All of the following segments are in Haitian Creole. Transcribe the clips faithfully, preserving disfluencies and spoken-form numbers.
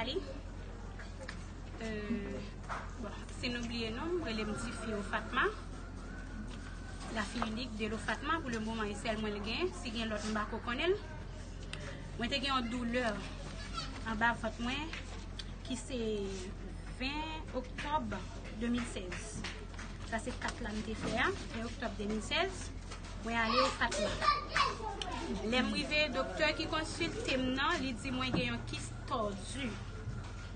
Li. Euh, bon, si nou bliye non, m rele m Tifi Ofatma. La fille unique de l'Ofatma, pou le moman e sèl mwen l gen. Si gen lòt, m pa ko konnen l. Mwen te gen yon doulè anba vant mwen ki se ven oktòb de mil sèz. Sa se kat la m te fè a, ven oktòb de mil sèz. Mwen ale Ofatma. Lè m rive, doktè ki konsilte m nan, li di mwen gen yon kis tòdi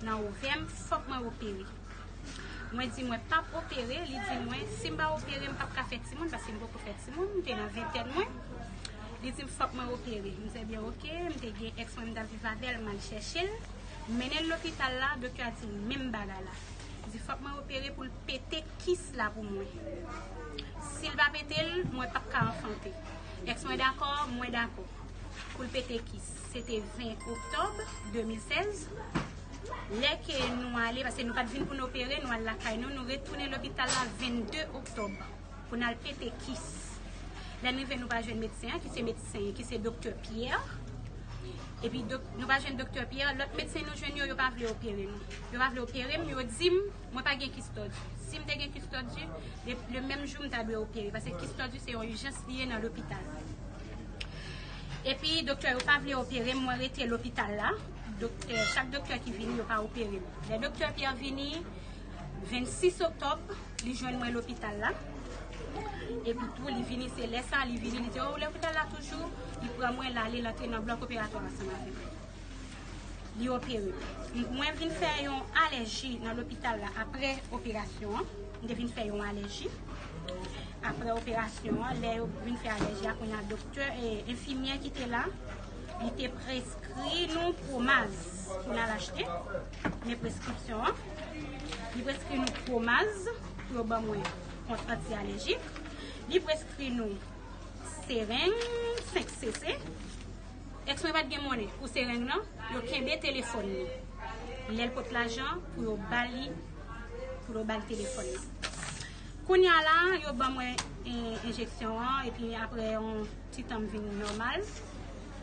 nan ovè m, fòk mwen opere. Mwen di mwen p ap opere, li di mwen si m pa opere, m p ap ka fè timoun, paske m poko fè timoun, m te nan ventèn mwen. Li di m fòk mwen opere. M di ebyen oke, m te gen èks mwen m t ap viv avè l, m al chèche l. M mennen l lopital la, doktè a di m menm bagay la. Li di fòk mwen opere pou l pete kis la pou mwen. Si l pa pete l, mwen p ap ka anfante. Èks mwen dakò, mwen dakò. Pou l pete kis. Se te ven oktòb de mil sèz. Lè ke nou ale, paske nou pa t vin pou n opere, nou al lakay nou, nou retounen lopital la vennde oktòb pou n al pete kis. Lè n rive, nou pa jwenn medsen an, ki se medsen, ki se doktè Pierre. Epi dok- nou pa jwenn doktè Pierre, lòt medsen nou jwenn yo, yo pa vle opere nou. Yo pa vle opere m, yo di m mwen pa gen kis tòdi. Si m te gen kis tòdi, le, le menm jou m ta dwe opere, paske kis tòdi se yon ijans li ye nan lopital. Epi doktè yo pa vle opere m, mwen rete lopital la. Doktè, chak doktè ki vini, yo pa opere m. Lè doktè Pierre vini, vennsis oktòb, li jwenn mwen lopital la. Epi tou, li vini, se lè sa, li vini, li di, o, ou lopital la toujou? Li pran mwen, l ale, l antre nan blòk operatwa ansanm avè mwen. Li opere m. Mwen vin fè yon alèji nan lopital la apre operasyon an. M te vin fè yon alèji. Apre operasyon an, lè yo vin fè alèji a, kounye a doktè, e, enfimyè ki te la, li te preskri nou pwomaz pou n al achte, men preskripsyon an. Li preskri nou pwomaz pou yo ban mwen kont anti-alèjik. Li preskri nou sereng senk C C. Èks mwen pa t gen monnen pou sereng nan, yo kenbe telefòn li. Lè l pot lajan pou yo ba li, pou yo ba l telefòn nan. Kounye a la, yo ban mwen, e, enjeksyon an, epi apre yon ti tan m vin nòmal.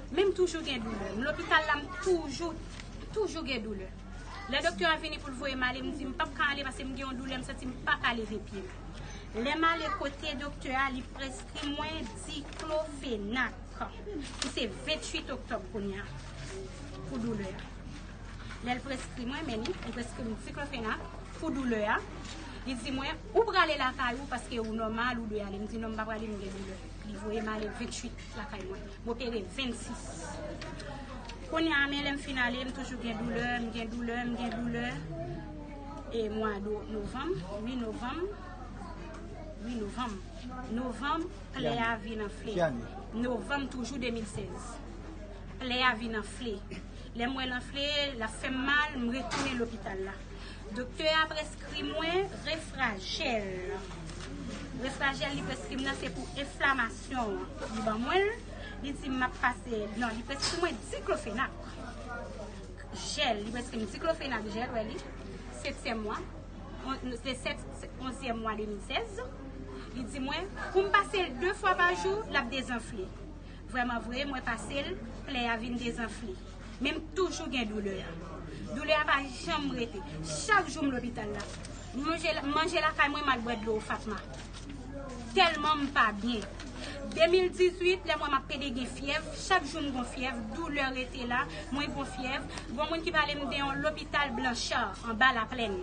Men m toujou gen doulè. M lopital la, m toujou, toujou gen doulè. Lè doktè a vini pou l voye m ale, m di m p ap ka ale paske m gen yon doulè, m santi m pa ka leve pye m. Lè m ale kote doktè a, li preskri mwen diklofenak, ki se venntuit oktòb kounye a, pou doulè a. Lè l preskri mwen, men li, li preskri m diklofenak pou doulè a. Li di mwen, ou prale lakay ou paske ou nòmal, ou dwe ale. M di non, m pa prale, m gen doulè. Li voye m ale venntuit lakay mwen. M opere vennsis. Kounye a, men lè m fin ale, m toujou gen doulè, m gen doulè, m gen doulè. E mwa do-, novanm, uit novanm, uit novanm. Novanm, plè a vin anfle. Ki ane? Novanm toujou de mil sèz. Plè a vin anfle. Lè m wè l anfle, l ap fè m mal, m retounen lopital la. Doktè a preskri mwen refrajèl. Refrajèl li preskri m nan se pou enflamasyon an. Li ban mwen l, li di m m ap pase, non, li preskri mwen diklofenak. Jèl, li preskri m diklofenak jèl, wè li, setyèm mwa, on- se sèt, onzyèm mwa de mil sèz. Li di mwen, pou m pase l de fwa pa jou, l ap dezanfle. Vrèman vre, mwen pase l, plè a vin dezanfle. Men m toujou gen doulè a. Doulè a pa janm rete. Chak jou m lopital la. M manje, m manje lakay mwen, m al bwè dlo Ofatma. Tèlman m pa byen. De mil dizuit, lè mwen m ap pede gen fyèv, chak jou m gon fyèv, doulè rete la, mwen gon fyèv. Gon moun ki pale m de yon lopital Blanchard, anba Laplèn.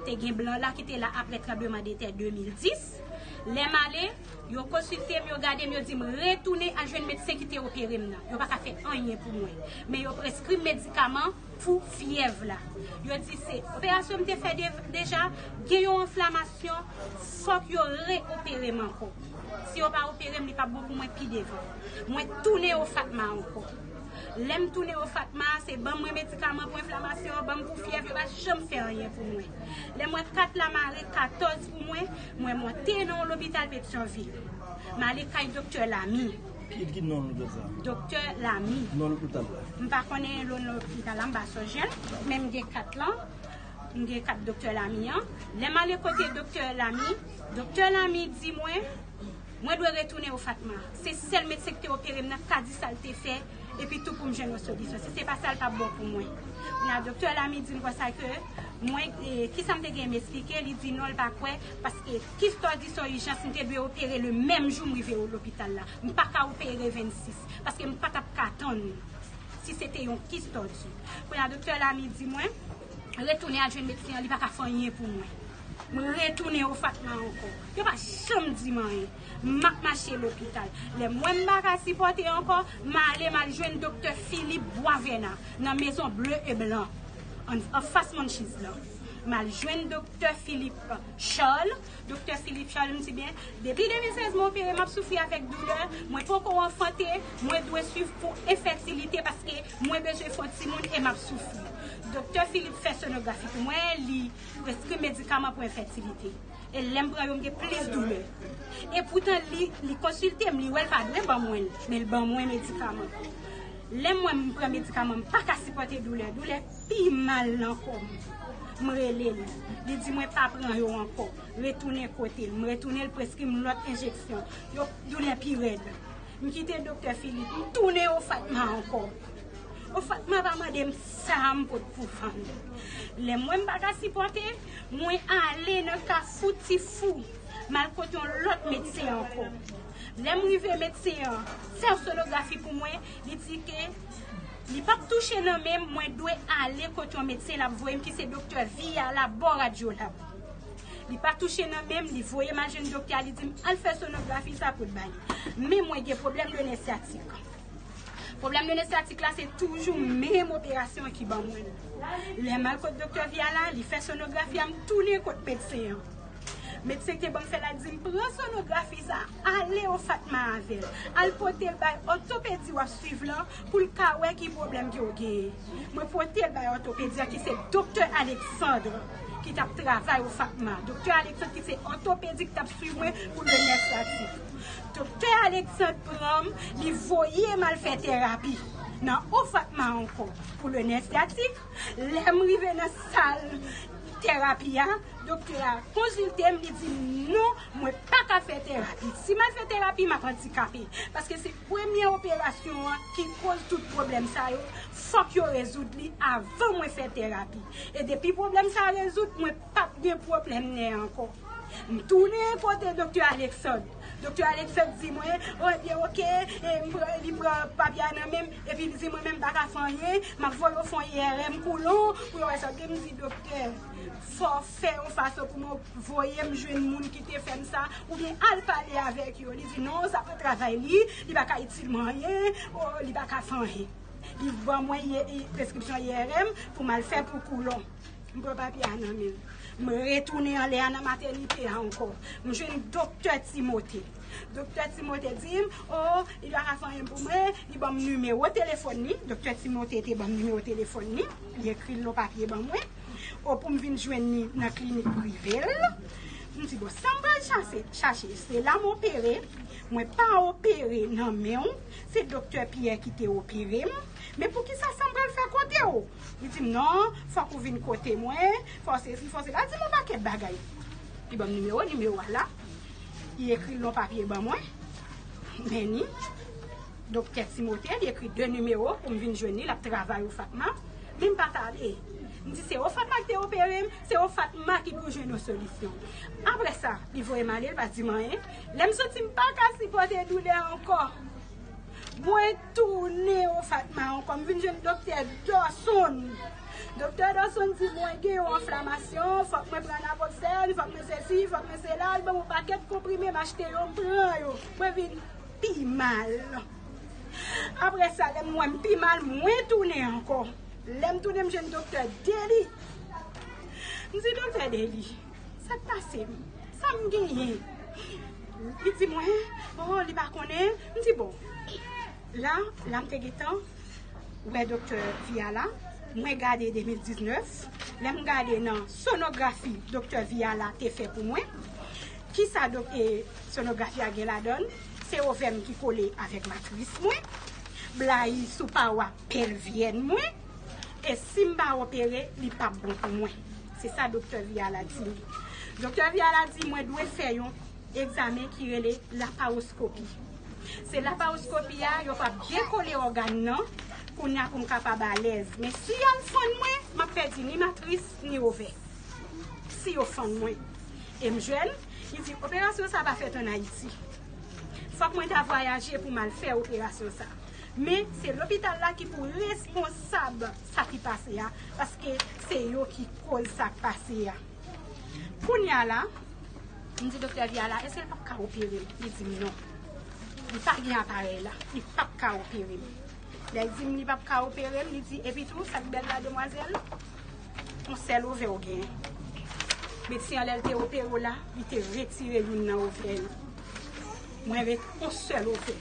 Te gen blan la ki te la apre tranbleman de tè de mil dis. Lè m ale, yo konsilte m, yo gade m, yo di m retounen al jwenn medsen ki te opere m nan. Yo pa ka fè anyen pou mwen. Men yo preskri m medikaman pou fyèv la. Yo di se operasyon m te fè de- deja, gen yon enflamasyon, fòk yo re-opere m ankò. Si yo pa opere m, li p ap bon pou mwen pi devan. Mwen tounen Ofatma ankò. Lè m tounen Ofatma, se ban mwen medikaman pou enflamasyon, ban m pou fyèv, yo pa janm fè anyen pou mwen. Lè m wè kat la mare katòz pou mwen, mwen monte nan yon lopital Petyonvil. M ale kay doktè Lami. Ki, ki non doktè sa? Doktè Lami. Non lopital la? M pa konnen non lopital la, m pa sonje l, men m gen kat lan. M gen kat doktè Lami an. Lè m ale kote doktè Lami, doktè Lami di mwen, mwen dwe retounen Ofatma. Se sèl medsen ki te opere m nan ka di sa l te fè epi tou pou m jwenn yon solisyon. Si se pa sa, l p ap bon pou mwen. Kounye a, doktè Lamy di m konsa ke mwen, e, kisa m te gen m esplike, li di non, l pa kwè, paske kistòdi se yon ijans, m te dwe opere le menm jou m rive lopital la. M pa ka opere vennsis, paske m pa t ap ka tann si se te yon kistòdi. Kounye a, doktè Lamy di mwen, retounen al jwenn medsen an, li pa ka fè anyen pou mwen. Mwen retounen Ofatma ankò. Yo pa janm di m anyen. M ap mache lopital. Lè m wè m pa ka sipòte ankò, m ale m al jwenn doktè Philippe Boisvena nan Maison Bleue et Blanc, an, anfas Munchies lan. M al jwenn doktè Philippe Charles. Doktè Philippe Charles, m di byen, depi de mil sèz mwen opere, m ap soufri avèk doulè, mwen poko anfante, mwen dwe swiv pou enfètilite paske mwen bezwen fè yon timoun e m ap soufri. Doktè Philippe fè sonografi pou mwen, li preskri medikaman pou enfètilite. E lè m pran yo, m gen plis doulè. E poutan, li, li konsilte m, li wè l pa dwe ban mwen l, men l ban mwen medikaman. Lè m wè m pran medikaman, m pa ka sipòte doulè. Doulè pi mal nan kò m. M rele l. Li di mwen pa pran yo ankò. Retounen kote l. M retounen, l preskri m lòt enjeksyon. Yo, doulè pi rèd. M kite doktè Philippe, m tounen Ofatma ankò. Ofatma pa mande m sa m pot pou vann. Lè m wè m pa ka sipòte, mwen ale nan Kafou Tifou. M al kot yon lòt medsen ankò. Lè m rive, medsen an fè sonografi pou mwen, li di ke li p ap touche nan men m, mwen dwe ale kot yon medsen l ap voye m, ki se doktè Viala, bò Radyolab. Li pa touche nan men m, li voye m al jwenn doktè a, li di m al fè sonografi sa pou l ba li. Men mwen gen pwoblèm de nè syatik. Pwoblèm de nè syatik la, se toujou menm operasyon an ki ban mwen l. Lè m al kot doktè Viala, li fè sonografi a, m tounen kot medsen an. Medsen ki te ban m fè la di m pran sonografi sa, ale Ofatma avè l. Al pote l bay òtopedi w ap swiv lan pou l ka wè ki pwoblèm ke w genyen. Mwen pote l bay òtopedi a ki se doktè Alexandre ki t ap travay Ofatma. Doktè Alexandre ki se òtopedi ki t ap swiv mwen pou le nè syatik. Doktè Alexandre pran m, li voye m al fè terapi nan Ofatma ankò pou le nè syatik. Lè m rive nan sal terapi a, doktè a konsilte m, li di m non, mwen pa ka fè terapi. Si m al fè terapi, m ap andikape. Paske se premye operasyon an ki koz tout pwoblèm sa yo. Fòk yo rezoud li avan mwen fè terapi. E depi pwoblèm sa a rezoud, mwen p ap gen pwoblèm nè ankò. M tounen kote doktè Alexandre. Doktè Alexandre di mwen, o, ebyen, oke, e m pran, li pran papye a nan men m, epi li di mwen menm m pa ka fè anyen, m ap voye w fè yon I R M koulon pou yo wè sa. M di doktè, fò w fè yon fason pou mwen voye m jwenn moun ki te fè m sa, oubyen al pale avèk yo. Li di non, sa pa travay li, li pa ka itil mwen anyen, o, li pa ka fè anyen. Li ban mwen I-, I-, preskripsyon I R M pou m al fè pou koulon. M pran papye a nan men l. M retounen anlè a nan matènite a ankò. M jwenn doktè Timote. Doktè Timote di m, o, li pa ka fè anyen pou mwen, li ban m nimewo telefòn li. Doktè Timote te ban m nimewo telefòn li. Li ekri l nan papye ban mwen. O, pou m vin jwenn li nan klinik prive l. M di, bon, sa m pral chache, chache, se la m opere. Mwen pa opere nan men w. Se doktè Pierre ki te opere m. Men poukisa sa m pral fè kote w? Li di m, non, fòk ou vin kote mwen, fò sesi, fò sela. Li di m yon pakèt bagay. Li ban m nimewo, nimewo a la. Li ekri l nan papye ban mwen. Men ni, doktè Timote, li ekri de nimewo pou m vin jwenn li, l ap travay Ofatma. Men m pa t ale. M di se Ofatma ki te opere m, se Ofatma ki pou jwenn yon solisyon. Apre sa, li voye m ale, li pa di m anyen. Lè m santi m pa ka sipòte doulè ankò, mwen tounen Ofatma ankò, m vin jwenn doktè Dawson. Doktè Dawson di mwen gen yon anflamasyon, fòk mwen pran Napoxène, fòk mwen sesi, fòk mwen sela, li ban m yon pakèt konprime, m achte yo, m pran yo. Mwen vin pi mal. Apre sa, lè m wè m pi mal, mwen tounen ankò. Lè m tounen, m jwenn doktè Deli. M di, doktè Deli, sa k pase m? Sa m genyen? Li di mwen, o, li pa konnen. M di, bon, la, la m te gentan wè doktè Viala. Mwen gade de mil diznèf. Lè m gade nan sonografi doktè Viala te fè pou mwen, kisa dok-, e, sonografi a gen ladan l? Se ovè m ki kole avèk matris mwen, blayi sou pawa pelvyèn mwen, e si m pa opere, li p ap bon pou mwen. Se sa doktè Viala di m. Doktè Viala di mwen dwe fè yon egzamen ki rele lapawoskopi. Se laparoskopi a, yo p ap dekole ògàn nan, kounye a pou m kapab alèz. Men si y al fann mwen, m ap pèdi ni matris, ni ovè. Si yo fann mwen. E m jèn, li di, operasyon sa pa fèt ann Ayiti. Fòk mwen ta vwayaje pou m al fè operasyon sa. Men, se lopital la ki pou responsab sa ki pase a, paske se yo ki koz sa k pase a. Kounye a la, m di doktè Viala, èske l p ap ka opere m? Li di m non. Li pa gen aparèy la. Li p ap ka opere m. Lè l di m li p ap ka opere m, li di, epi tou, sa k bèl la, demwazèl, yon sèl ovè w genyen. Medsen an, lè l te opere w la, li te retire youn nan ovè yo. Mwen ret yon sèl ovè.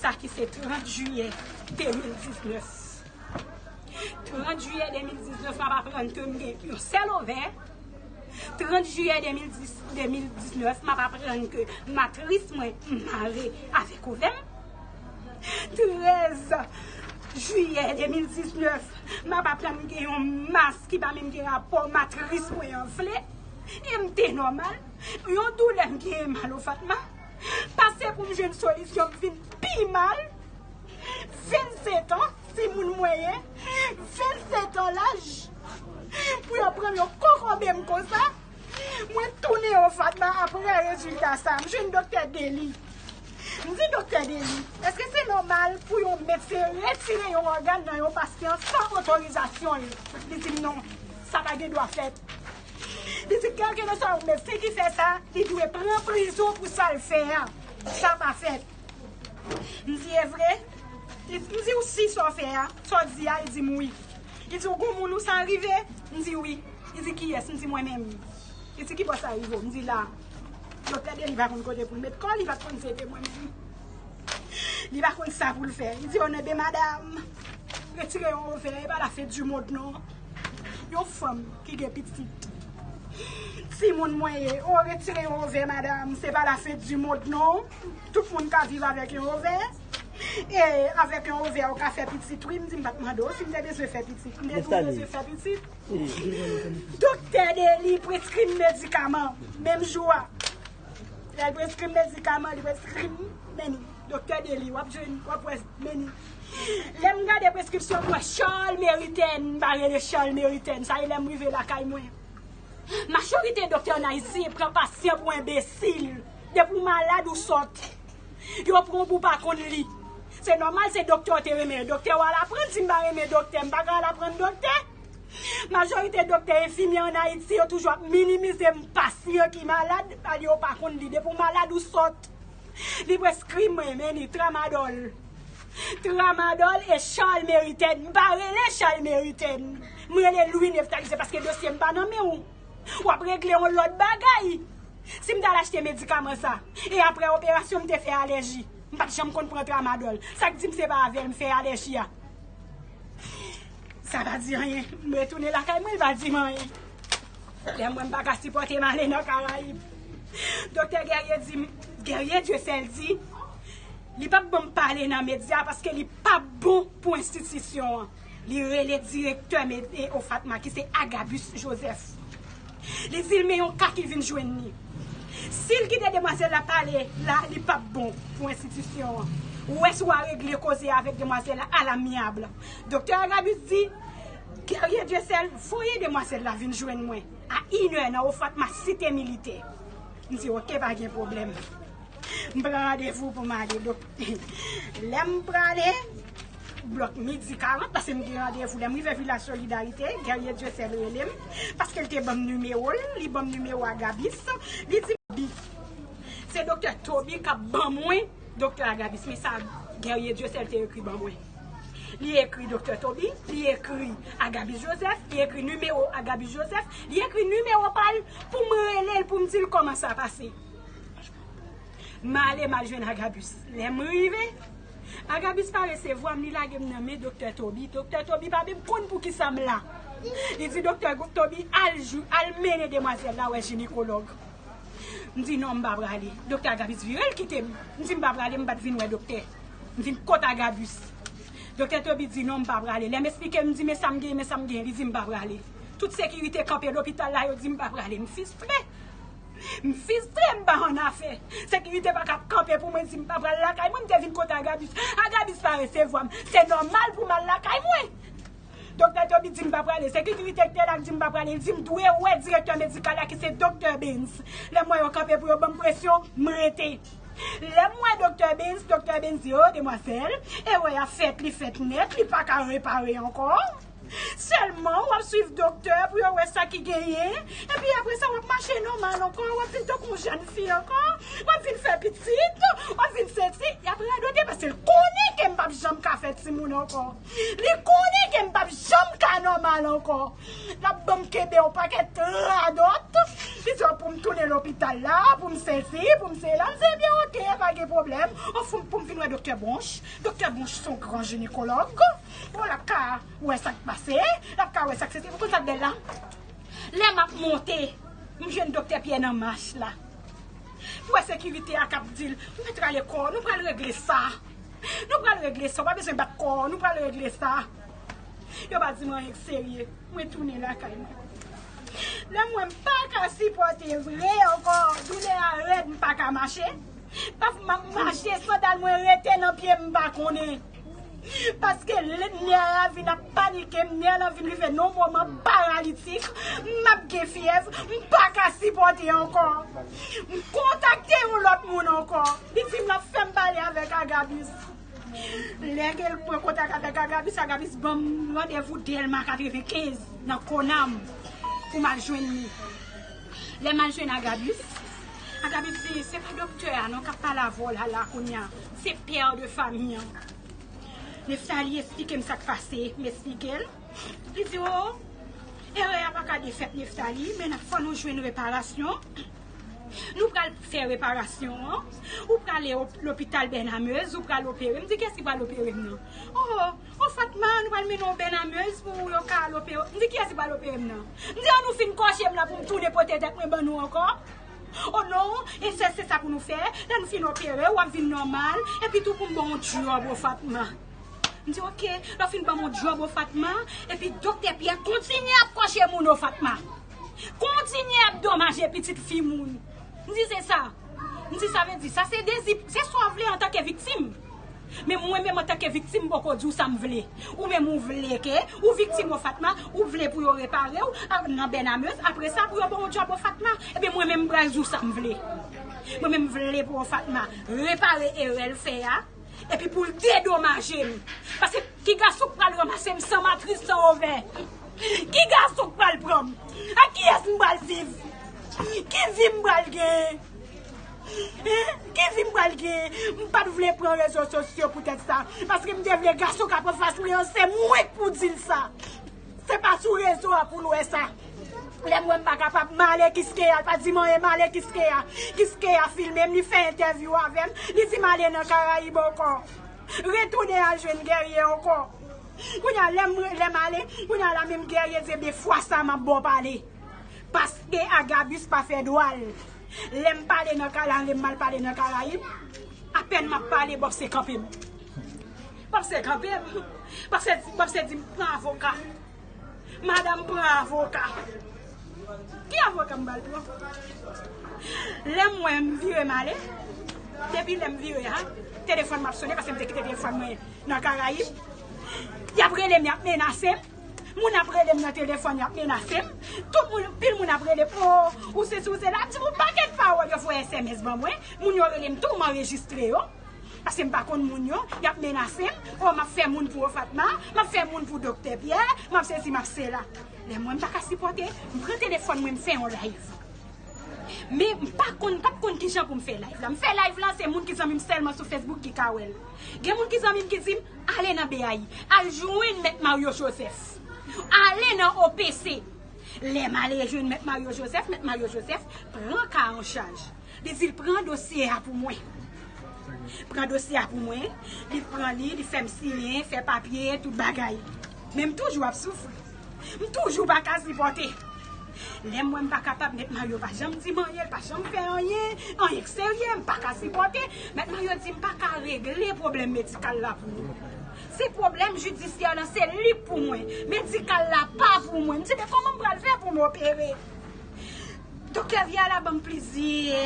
Sa ki se trant jiyè de mil diznèf. Trant jiyè de mil diznèf, m ap aprann ke m gen yon sèl ovè. Trant jiyè de mil dis, de mil diznèf, m ap aprann ke matris mwen mare avèk ovè m. Trèz jiyè de mil diznèf, m ap aprann m gen yon mas ki pa menm gen rapò, matris mwen anfle. E m te nòmal. Yon doulè m genyen mal o Fatma. Pase pou m jwenn solisyon, m vin pi mal. Vennsentan, timoun mwen ye. Vennsentan laj. Pou yo pran m, yo kokobe m konsa. Mwen tounen o Fatma apre rezilta sa. M jwenn doktè Deli. M di doktè Deli, èske se nòmal pou yon medsen retire yon ògàn nan yon pasyan san otorizasyon l? Li di m non, sa pa gen dwa fèt. Li di kèlkeswa yon medsen ki fè sa, li dwe pran prizon pou sa l fè a. Sa pa fèt. M di, e vre? Li, m di, ou si sa w fè a, sa w di a? Li di m wi. Li di, ou gon moun ou sa rive? M di, wi. Li di, kiyès? M di, mwen menm. Li di, ki bò sa rive w? M di, la. Doktè Deli pa konn kote pou l met kò l, li pa t konn se te mwen menm. Li pa konn sa pou l fè. Li di, o non, ben madanm, retire yon ovè, e pa la fin du monde non. Yon fanm ki gen pitit. Timoun mwen ye, o retire yon ovè, madanm, se pa la fin du monde non. Tout moun ka viv avèk yon ovè. E avèk yon ovè, ou ka fè pitit, wi. M di, m pa t mande w si m te bezwen fè pitit. M te di w bezwen fè pitit. Doktè Deli preskri m medikaman, menm jou a. Lè l preskri m medikaman, li preskri m meni. Doktè Deli, w ap jwenn, w ap wè meni. Lè m gade preskripsyon, m wè Charles Meritain, m pa rele Charles Meritain. Sa e lè m rive lakay mwen. Majorite doktè ann Ayiti pran pasyan pou enbesil. Depi w malad, ou sòt. Yo pran w pou w pa konn li. Se nòmal, se doktè w te renmen. Doktè w al aprann, si m pa renmen doktè, m pa ka al aprann doktè. Majorite doktè, enfimyè ann Ayiti, yo toujou ap minimize m pasyan ki malad, ale yo pa konn li. Depi w malad, ou sòt. Li preskri mwen, meni, tramadol. Tramadol e Charles Meritain. M pa rele Charles Meritain. M rele Louis Nephtalus, se paske dosye m pa nan men w. W ap regle yon lòt bagay. Si m t al achte medikaman sa, e apre operasyon m te fè alèji, m pa t janm konn pran tramadol. Sa k di m se pa avè l m fè alèji a? Sa pa di anyen. M retounen lakay mwen, li pa di m anyen. Lè m wè m pa ka sipòte m ale nan Karayib. Doktè Guerrier di m, Guerrier Dieuseul di, li p ap ban m pale nan medya paske li p ap bon pou enstitisyon an. Li rele direktè med-, e, OFATMA, ki se Agabus Joseph. Li di l men yon ka ki vin jwenn li. Si l kite demwazèl la pale la, li p ap bon pou enstitisyon an. Ou wè si w a regle koze a avèk demwazèl la alamyab. Doktè Agabus di, Guerrier Dieuseul, voye demwazèl la vin jwenn mwen a inè nan OFATMA Site Militè. M di, oke, pa gen pwoblèm. M pran randevou pou m ale. Donk, lè m prale, blòk midi karant, paske m gen randevou. Lè m rive Vilaj Solidarite, Guerrier Dieuseul rele m, paske l te ban m nimewo l, li ban m nimewo Agabis, li di, Bi, se doktè Toby k ap ban mwen doktè Agabis, men sa Guerrier Dieuseul te ekri ban mwen. Li ekri doktè Toby, li ekri Agabus Joseph, li ekri nimewo Agabus Joseph, li ekri nimewo pa l pou m rele l, pou m di l kòman sa pase. M ale, m al jwenn Agabus. Lè m rive, Agabus pa resevwa m, li lage m nan men doktè Toby. Doktè Toby pa menm konn poukisa m la. Li di doktè Toby al jou, al mennen demwazèl la wè jinekològ. M di non, m pa prale. Doktè Agabus vire, l kite m. M di m pa prale, m pa t vin wè doktè. M vin kot Agabus. Doktè Toby di non, m pa prale. Lè m esplike, m di men sa m genyen, men sa m genyen, li di m pa prale. Tout sekirite kanpe lopital la, yo di m pa prale. M fistwe. M fistre, m pa ann afè. Sekirite pa ka ap kanpe pou mwen di m pa pral lakay mwen, m te vin kote Agabus. Agabus pa resevwa m. Se nòmal pou m al lakay mwen. Doktè Toby di m pa prale. Sekirite ki te la di m pa prale. Li di m dwe wè direktè medikal la ki se Doktè Benz. Lè m wè yo kanpe pou yo ban m presyon, m rete. Lè m wè Doktè Benz, Doktè Benz di, "O, demwazèl, erè a fèt, li fèt nèt, li pa ka repare ankò." Sèlman, w ap swiv doktè pou yo wè sa ki genyen. Epi apre sa, w ap mache nòmal ankò. W ap vin tankou yon jèn fi ankò. W ap vin fè pitit. W ap vin sesi. Y ap radote paske l konnen ke m p ap janm ka fè timoun ankò. Li konnen ke m p ap janm ka nòmal ankò. L ap ban m kenbe yon pakèt radòt. Li di pou m tounen lopital la, pou m sesi, pou m sela. M di, "Ebyen, oke, pa gen pwoblèm." Ou pou m vin wè doktè Bronch. Doktè Bronch se yon gran jinekològ. Bon, l ap ka wè sa k pase, l ap ka wè sa k sesi. Ou konn sa k bèl la? Lè m ap monte, m jwenn doktè Pyè nan mach la. M wè sekirite a k ap di l, "Ou mèt rale kò w, nou pral regle sa. Nou pral regle sa, ou pa bezwen bat kò w, nou pral regle sa." Yo pa di m anyen k serye. Mwen tounen lakay mwen. Lè m wè m pa ka sipòte vre ankò, doulè a rèd, m pa ka mache. Pafwa m ap mache, sandal mwen rete nan pye m, m pa konnen. Paske lè nè a vin ap panike m, nè lan vin rive nan moman paralitik, m ap gen fyèv, m pa ka sipòte ankò. M kontakte yon lòt moun ankò. Li di m l ap fè m pale avèk Agabus. Lè ke l pran kontak avèk Agabus, Agabus ban m randevou Dèlma katrevenkenz nan Konam pou m al jwenn li. Lè m al jwenn Agabus, Agabus di, "Se pa doktè a non k ap pale avè w la, la kounye a. Se pè de fami an." Neftali eksplike m sa k pase, m eksplike l. Li di, "O, erè a pa ka defèt, Neftali, men n ap fè nou jwenn reparasyon. Nou pral fè reparasyon an. Ou prale op- lopital Bènamez, ou pral opere." M di, "Kiyès ki pral opere m nan?" "O, o Fatma, nou pral mennen w Bènamez pou yo ka al opere w." M di, "Kiyès ki pral opere m nan?" M di, "An nou fin kòche m la pou m tounen pote tèt mwen ban nou ankò." "O non, e se, se sa pou nou fè. Lè nou fin opere, w ap vin nòmal. Epi tou pou m ba w yon djòb, o Fatma." M di, "Oke, lè w fin ban m yon djòb, o Fatma." Epi doktè Pyè kontinye ap kòche moun, o Fatma. Kontinye ap domaje pitit fi moun. M di, "Se sa." M di, "Sa vle di, sa se dezi, se sa w vle antanke viktim." Men mwen menm antanke viktim, m poko di w sa m vle. Ou menm ou vle ke, ou viktim, o Fatma, ou vle pou yo repare w a- nan Bènamez, apre sa pou yo ba w djòb, o Fatma. Ebyen mwen menm m pral di w sa m vle. Mwen menm m vle pou, o Fatma, repare erè l fè a, epi pou l dedomaje m. Paske ki gason k pral ranmase m san matris, san ovè? Ki gason k pral pran m? Ak kiyès m pral viv? Ki vi m pral gen? Hein? Ki vi m pral gen? M pa t vle pran rezo sosyo poutèt sa. Paske m te vle gason k ap anfas mwen an, se mwen k pou di l sa. Se pa sou rezo a pou l wè sa. Lè m wè m pa kapab, m ale Kiskeya, l pa di m anyen, m ale Kiskeya. Kiskeya filme m, li fè entèvyou avè m, li di m ale nan Karayib ankò. Retounen al jwenn Guerrier ankò. Kounye a, lè m, lè m ale, kounye a la menm Guerrier di, "Ebyen, fwa sa m ap ba w pale." Paske Agabus pa fè dwa l. Lè m pale nan Kara-, lè m al pale nan Karayib, apèn m ap pale, Bòpse kanpe m. Bòpse kanpe m. Bòpse, Bòpse di m, "Pran avoka." Madanm, pran avoka. Ki avoka m pral pran? Lè m wè m vire m ale, depi lè m vire a, telefòn m ap sonnen, paske m te kite telefòn mwen nan Karayib. Y ap rele m, y ap menase m. Moun ap rele m nan telefòn, y ap menase m. Tout moun, pil moun ap rele m, "O, ou sesi, ou sela." Y ap di m yon pakèt pawòl, yo voye S M S ban mwen. Moun yo rele m tou, m anrejistre yo. Paske m pa konn moun yo, y ap menase m. "O, m ap fè moun pou Ofatma, m ap fè moun pou Doktè Pyè, m ap sesi, m ap sela." Lè mwen m pa ka sipòte, m pran telefòn mwen, m fè yon live. Men m pa konn, m pa t konn kijan pou m fè live la. M fè live la, se moun ki zanmi m sèlman sou Facebook ki ka wè l. Gen moun ki zanmi m ki di m, "Ale nan B A I, al jwenn Mèt Mario Joseph. Ale nan O P C." Lè m ale jwenn Mèt Mario Joseph, Mèt Mario Joseph pran ka an chaj. Li di l pran dosye a pou mwen. Pran dosye a pou mwen, li pran li, li fè m siyen, fè papye, tout bagay. Men m toujou ap soufri. M toujou pa ka sipòte. Lè m wè m pa kapab, Mèt Mario pa janm di m anyen, l pa janm fè anyen, anyen k serye, m pa ka sipòte. Mèt Mario di m pa ka regle pwoblèm medikal la pou ou. Se pwoblèm jidisyè lan, se li k pou mwen. Medikal la pa pou mwen. M di, "Men kòman m pral fè pou m opere?" Doktè Viala ban m plizyè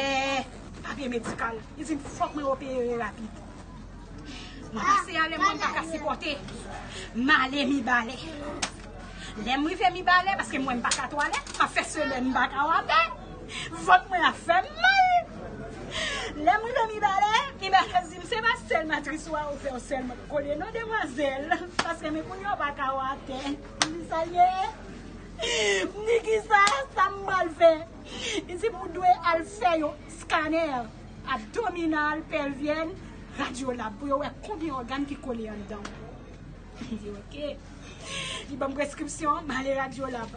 papye medikal. Li di m fòk mwen opere rapid. Mwen pase ale, mwen m pa ka sipòte. M ale Mibalè. Lè m rive Mibalè, paske mwen m pa ka twalèt, m ap fè semèn m pa ka watè. Vant mwen ap fè m mal. Lè m rive Mibalè, Mibalè di m se pa sèl matris ou a ouvè sèlman k kole non demwazèl, paske men kounye a w pa ka watè. M di sa l ye? M di kisa, sa m pral fè? Li di m ou dwe al fè yon skanè abdominal, pelvyèn, radyolab pou yo wè konbyen ògàn ki kole anndan w. M di oke. Li ban m preskripsyon, m ale radyolab.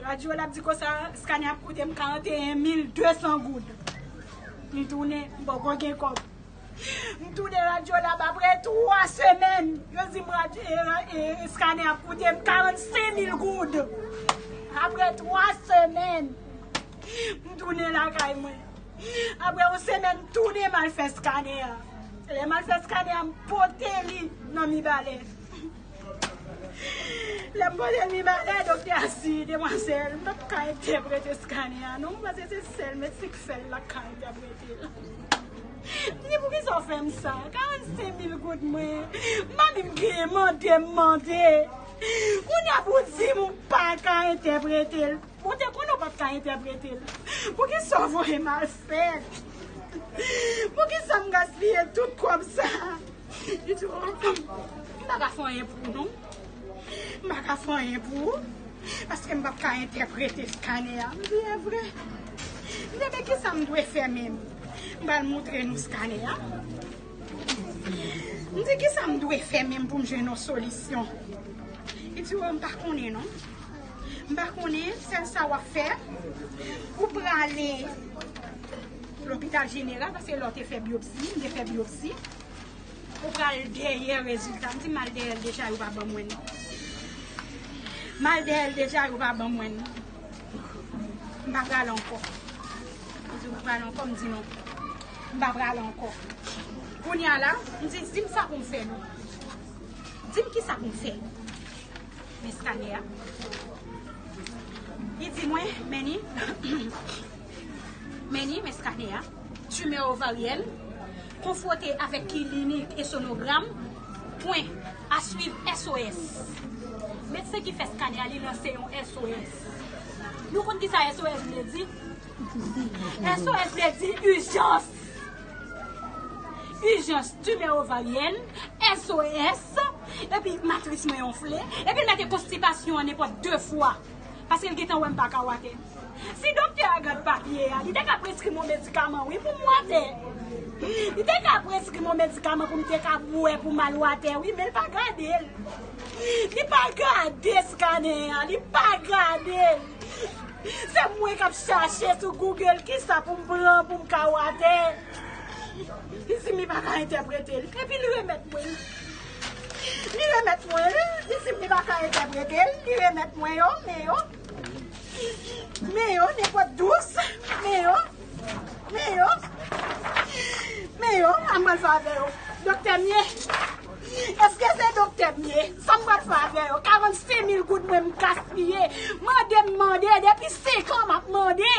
Radyolab di konsa skanè ap koute m karanteyen mil de san goud. M tounen, m poko gen kòb. M tounen radyolab apre twa semèn. Yo di m radyo, e, e, e, skanè ap koute m karannsenk mil goud. Apre twa semèn, m tounen lakay mwen. Apre yon semèn, m tounen m al fè skanè a. Lè m al fè skanè a, m pote li nan Mibalè. Lè m pote l Mibalè, doktè a di, demwazèl, m p ap ka entèprete skanè a non, paske se sèl medsen k fè l la k ka entèprete l. M di, poukisa w fè m sa? Karannsenk mil goud mwen. Manmi m genyen mande m mande. Kounye a pou w di m ou pa ka entèprete l. Ou te konnen w p ap ka entèprete l. Poukisa w voye m al fè? Poukisa m gaspiye tout kòb sa? Li di, oh, m pa ka fè anyen pou ou non. M pa ka fè anyen pou ou. Paske m p ap ka entèprete skanè a. M di, e vre. M di, men kisa m dwe fè menm? M pral montre nou skanè a. M di, kisa m dwe fè menm pou m jwenn yon solisyon? Li di, oh, m pa konnen non. M pa konnen, sèl sa w ap fè, ou prale lopital jeneral, paske lè w te fè biyopsi, m te fè biyopsi. Ou pral dèyè rezilta. M di m al dèyè l deja, yo pa ban mwen l. M al dèyè l deja, yo pa ban mwen l. M pa prale ankò. Yo di m prale ankò, m di non. M pa prale ankò. Kounye a la, m di, di m sa pou m fè non. Di m kisa pou m fè. Men skanè a. Li di mwen, Meni, Meni, men skanè a, timè ovaryèn, konfwonte avèk klinik e sonogram, pwen, a swiv S O S. Medsen ki fè skanè a, li lanse yon S O S. Nou konn kisa S O S vle di? S O S vle di ijans. Ijans timè ovaryèn, S O S, epi matris mwen enfle, epi l mete konstipasyon an nenpòt de fwa, paske l gentan wè m pa ka watè. Si doktè a gad papye a, li te ka preskri m yon medikaman, wi, pou m watè. Li te ka preskri m yon medikaman pou m te ka bwè pou m al watè, wi, men l pa gade l. Li pa gade skanè a, li pa gade l. Se mwen k ap chache sou Google kisa pou m pran pou m ka watè. Li di m li pa ka entèprete l. Epi li remèt mwen l. Li remèt mwen l. Li di m li pa ka entèprete l. Li remèt mwen yo, men yo. Men yo, nenpòt dous. Men yo. Men yo. Men yo, an m pral fè avè yo. Doktè m ye. Èske se doktè m ye? Sa m pral fè avè yo? Karannsenk mil goud mwen m gaspiye. Mande m mande, depi senk an m ap mande.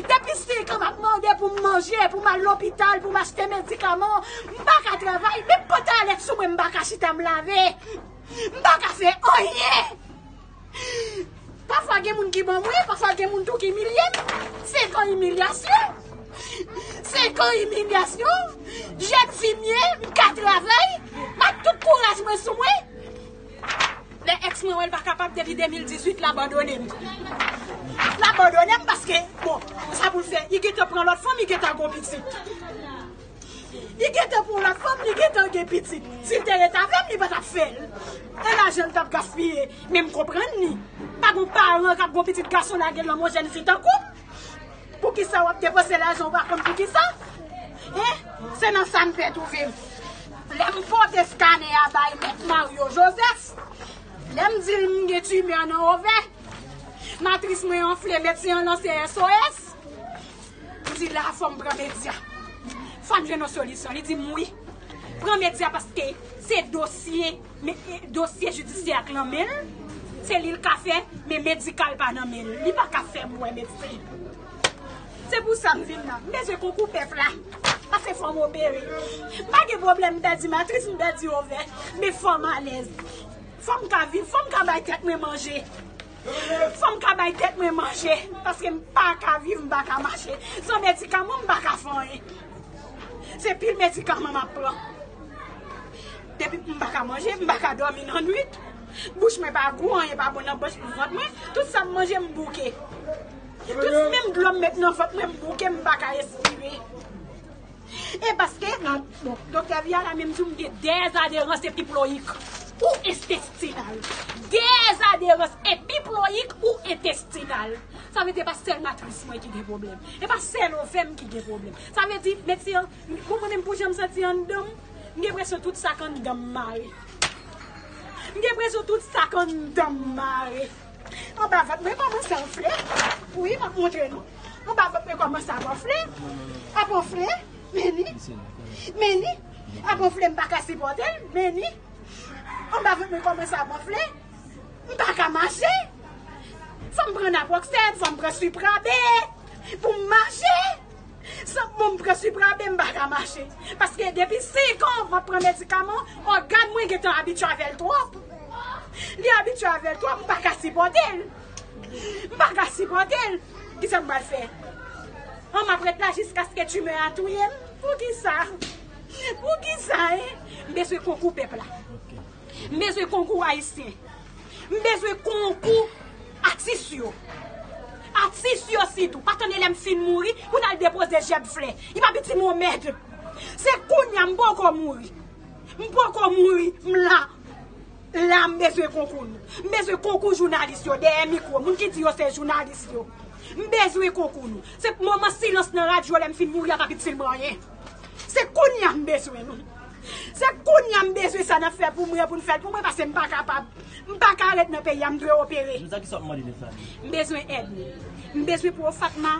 Depi senk an m ap mande pou m manje, pou m al lopital, pou m achte medikaman. M pa ka travay, menm pantalèt sou mwen m pa ka chita m lave. M pa ka fè anyen. Pafwa gen moun ki ban mwen, pafwa gen moun tou ki imilye m. Senk an imilyasyon. Senk an imilyasyon. Jèn fi m ye, m ka travay, m ak tout kouraj mwen sou mwen. Lè èks mwen wè l pa kapab depi de mil dizuit, l abandone m. L abandone m paske, bon, sa pou l fè, li gentan pran lòt fanm, li gentan gon pitit. Li gentan pran lòt fanm, li gentan gen pitit. Si l te ret avè m, li pa t ap fè l. E lajan l t ap gaspiye. Men m konprann li. Pa gon paran k ap gon pitit gason lage l nan men yon jèn fi tankou m. Poukisa w ap depanse lajan w pa konn poukisa? Hein? Se nan sa m pè twouve m. Lè m pote skanè a bay mèt Mario Joseph, lè m di l m gen timè nan ovè, matris mwen anfle, medsen an lanse S O S. M di la fò m pran medya. Fò m jwenn yon solisyon. Li di m wi. Pran medya paske se dosye, men, e, dosye jidisyè ak nan men l. Se li l ka fè, men medikal pa nan men l. Li pa ka fè m wè medsen. Se pou sa m vin la. M bezwen konkou pèp la. Paske fò m opere. M pa gen pwoblèm m pèdi matris, m pèdi ovè. Men fò m alèz. Fò m ka viv, fò m ka bay tèt mwen manje. Fò m ka bay tèt mwen manje. Paske m pa ka viv, m pa ka mache. San medikaman, m pa ka fè anyen. Se pil medikaman m ap pran. Depi m pa ka manje, m pa ka dòmi nan nwit. Bouch mwen pa gou, anyen pa bon nan bouch, vant mwen. Tout sa m manje, m bouke. Tout menm dlo m met nan vant mwen, m bouke, m pa ka respire. E paske, nan, bon, doktè Viala menm di m gen dèzadherans epiployik ou entestinal. Dèzadherans epiployik ou entestinal. Sa vle di, e pa sèl matris mwen ki gen pwoblèm. E pa sèl ovè m ki gen pwoblèm. Sa vle di, medsen an, pou mwen menm, pou jan m santi anndan m, m gen enpresyon tout sa k anndan m mare. M gen enpresyon tout sa k anndan m mare. Anba vant mwen kòmanse anfle. Wi, m ap montre nou. Anba vant mwen kòmanse ap anfle. Ap anfle. Meni. Meni. Ap anfle, m pa ka sipòte l. Meni. Anba vant mwen kòmanse ap anfle. M pa ka mache. Fò m pran naproxène, fò m pran Suprabe pou m mache. San bon, m pran Suprabe, m pa ka mache. Paske depi senk an, m ap pran medikaman, ògàn mwen gentan abitye avè l twòp. Li abitye avè l twòp, m pa ka sipòte l. M pa ka sipòte l. Kisa m pral fè? An, m ap ret la jiskaske timè a touye m? Poukisa? Poukisa, en? M bezwen konkou pèp la. M bezwen konkou ayisyen. M bezwen konkou atis yo. Atis yo sitou. Pa tande lè m fin mouri pou n al depoze jèb flè. Li pa piti m yon mèd. Se kounye a m poko mouri. M poko mouri. M la. La m bezwen konkou nou. M bezwen konkou jounalis yo dèyè mikwo. Moun ki di yo se jounalis yo. M bezwen konkou nou. Se moman silans nan radyo lè m fin mouri a pa piti m anyen. Se kounye a m bezwen nou. Se kounye a m bezwen sa n ap fè pou mwen, pou n fè l pou mwen, paske m pa kapab. M pa ka ret nan peyi a, m dwe opere. Nou sa ki sa w ap mande de sa? M bezwen èd nou. M bezwen pou Ofatma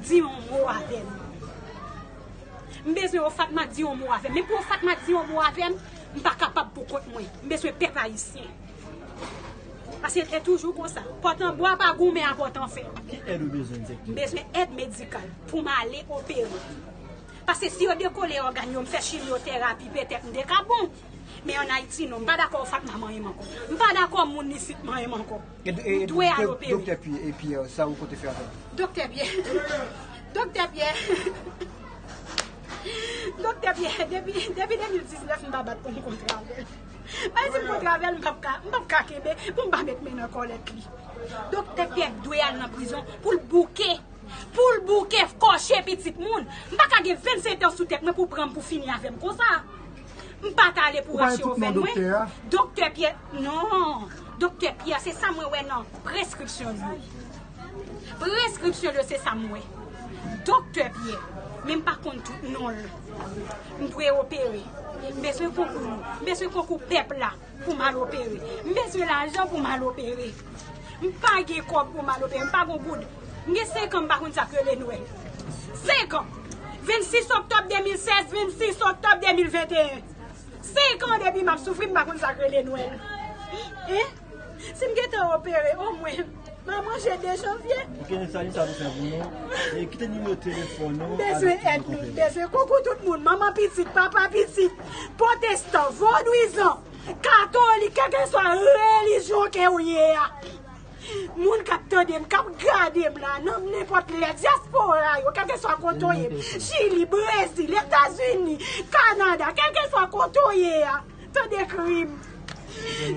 di yon mo avè m. M bezwen Ofatma di yon mo avè m. Men pou Ofatma di yon mo avè m, m pa kapab pou kont mwen. M bezwen pèp ayisyen. Paske e toujou konsa. Pòt an bwa pa goumen a pòt an fè. Ki èd ou bezwen egzakteman? M bezwen èd medikal pou m ale opere. Paske si yo dekole ògàn yo, m fè chimyoterapi, petèt m te ka bon. Men ann Ayiti, non, m pa dakò Fatma manyen m ankò. M pa dakò moun isit manyen m ankò. E, e, M dwe al do-, opere. Doktè Pierre, e Pierre, sa ou konte fè avè l? Doktè Pierre. Doktè Pierre. Doktè Pierre, depi, depi de mil diznèf, m pa bat pou m kontre avè l. Paske si m kontre avè l, m p ap ka, m p ap ka kenbe pou m pa met men nan kòlèt li. Doktè Pierre dwe al nan prizon pou l bouke. Pou l bouke kòche pitit moun. M pa ka gen vennsenk tan sou tèt mwen pou pran m pou fini avè m konsa. M pa t ale pou rache ovè mwen. Doktè Pierre, non. Doktè Pierre, se sa mwen wè nan preskripsyon l yo. Preskripsyon l yo, se sa m wè. Doktè Pierre, men m pa konn tout non l. M dwe opere. M bezwen konkou nou. M bezwen konkou pèp la pou m al opere. M bezwen lajan pou m al opere. M pa gen kòb pou m al opere. M pa gen goud. M gen senk an m pa konn sa k rele Nwèl. Senk an. Vennsis oktòb de mil sèz, vennsis oktòb de mil venteyen. Senk an depi m ap soufri, m pa konn sa k rele Nwèl. Hein? Si m gentan opere, omwen, m a manje de janvye. Ok, Nestalin, sa nou fè pou nou. E kite nimewo telefòn nou. M bezwen èd nou, m bezwen konkou tout moun. Manman pitit, papa pitit, pwotestan, vodwizan, katolik, kèlkeswa relijyon ke w ye a. Moun k ap tande m, k ap gade m la, nan nenpòt lè, dyaspora yo, kèlkeswa kote w ye, Chili, Brezil, Etazini, Kanada, kèlkeswa kote w ye a, tande kri m,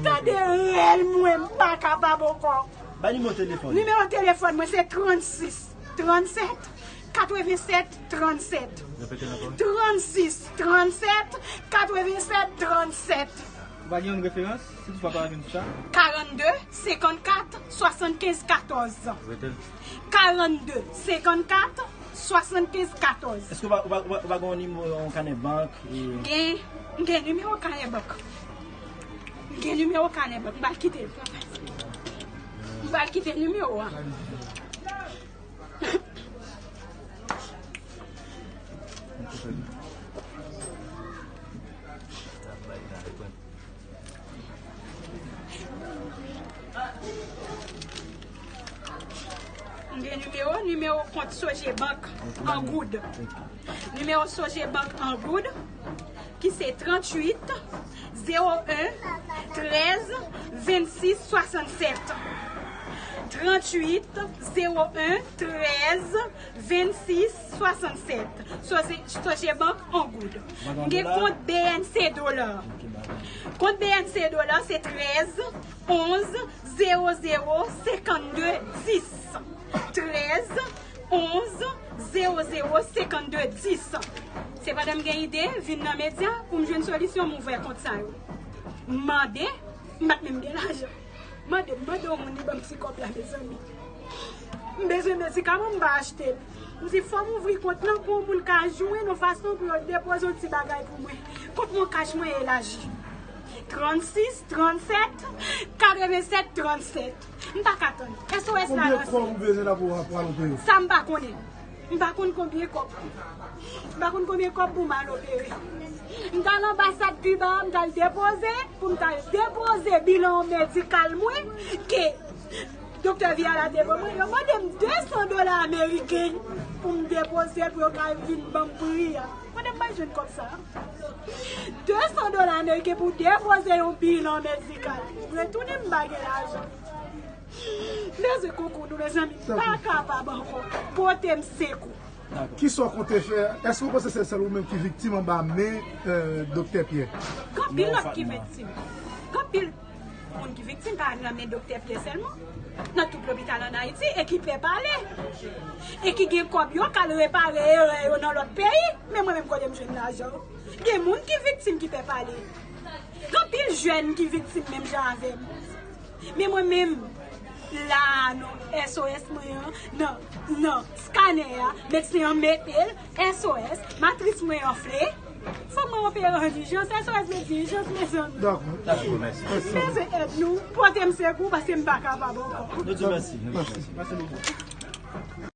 tande rèl mwen, m pa kapab ankò. Ba nimewo telefòn. Nimewo telefòn mwen se trannsis, trannsèt, katrevensèt, trannsèt. Repete l ankò. Trannsis, trannsèt, katrevensèt, trannsèt. Ou pa gen yon referans? Si toutfwa pa jwenn sa. Karannde, senkannkat, swasannkenz, katòz. Rete l. Karannde, senkannkat, swasannkenz, katòz. Èske ou pa, ou pa, ou pa, ou pa gen yon nimewo, yon kanè bank? E gen, m gen nimewo kanè bank. M gen nimewo kanè bank. M pral kite l. M pral kite nimewo a. M gen nimewo, nimewo kont Sogebank an goud. Nimewo Sogebank an goud, ki se tranntuit zewo en trèz vennsis swasannsèt. Tranntuit zewo en trèz vennsis swasannsèt. Soge-, Sogebank an goud. M gen kont B N C dola. Kont B N C dola se trèz onz zewo zewo senkannde dis. Trèz onz zewo zewo senkannde dis. Se pandan m gen ide, vin nan medya pou m jwenn solisyon, m ouvè kont sa yo. M mande, m pa t menm gen lajan. Mande, m mande yon moun li ban m ti kòb la, mezanmi. M bezwen medikaman, m pa achte l. M di, fò m ouvri kont lan pou yon moun ka jwenn yon fason pou yo depoze yon ti bagay pou mwen. Kont mwen kach mwen elaji. Trannsis, trannsèt, katrevennsèt, trannsèt. M pa ka tann. S O S la lanse. Konbyen kòb ou bezwen la pou w ap pral opere? Sa m pa konnen. M pa konn konbyen kòb. M pa konn konbyen kòb pou m al opere. M t al anbasad Kiba, m t al depoze, pou m t al depoze bilan medikal mwen, ke Doktè Viala te ban mwen, yo mande m de san dola ameriken pou m depoze l, pou yo ka vin ban m pri a. Kote m pral jwenn kòb sa a? De san dola ameriken pou depoze yon bilan medikal. Retounen m pa gen lajan. M bezwen konkou nou, mezanmi. M pa kapab ankò. Pote m sekou. Kisa w konte fè? Èske w panse se sèl ou menm ki viktim anba men, euh, Doktè Pierre? Gen anpil lòt ki viktim. Gen anpil moun ki viktim, pa nan men Doktè Pierre sèlman. Nan tout lopital ann Ayiti e ki pè pale. E ki gen kòb yo k al repare erè yo nan lòt peyi. Men mwen menm, kote m jwenn lajan? Gen moun ki viktim ki pè pale. Gen anpil jèn ki viktim menm jan avè m. Men mwen menm, la a non, S O S mwen an, nan, nan skanè a, medsen an mete l, S O S, matris mwen anfle. Fòk mwen opere an ijans, S O S mete ijans, mezanmi. Dakò. Dakò, mèsi. M bezwen èd nou, pote m sekou, paske m pa kapab ankò. Nou di mèsi. Mèsi. Mèsi bokou.